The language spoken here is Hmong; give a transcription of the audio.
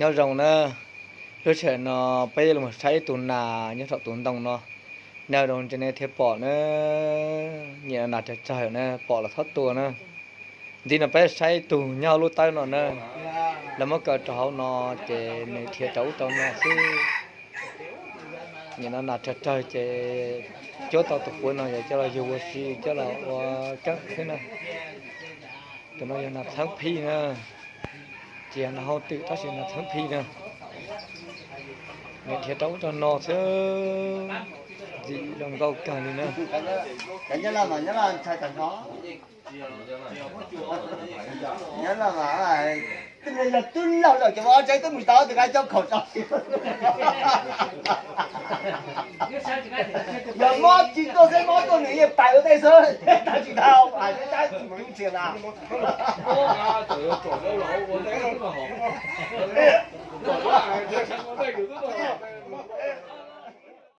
Nyob zoo na, lub sij hawm no peb yuav los saib ib tug nas nyob saum tus ntoo no, nyob zoo ces nej thiaj pom na. Nyiam nas tsawg tsawg na, pom los txhob tua na. Ntxiv no peb saib ib tug nyob hauv lub tawb no na, lawv muab kaw rau hauv no ces nws dhia rau ub rau no xwb. Nim no nas tsawg tsawg ces cuab tau tus puav no yog coj los yug ua si, coj los ua keeb xwb na. Tus no yog nas txheeb phij na, tsis yog nas hauj twm tab sis nas txheeb phij na. Nws dhia rau ub rau no xwb, ntxim zoo nkauj kawg li na. Yog tub laug lawm cov ua tsaib twb mus tau tus nqaij coj khaum rau. Yog mob tsis tuaj xwb, mob tuaj nws yeej pais ua ntej xwb, tsis tau hais tsis tau tsis tau tsis na.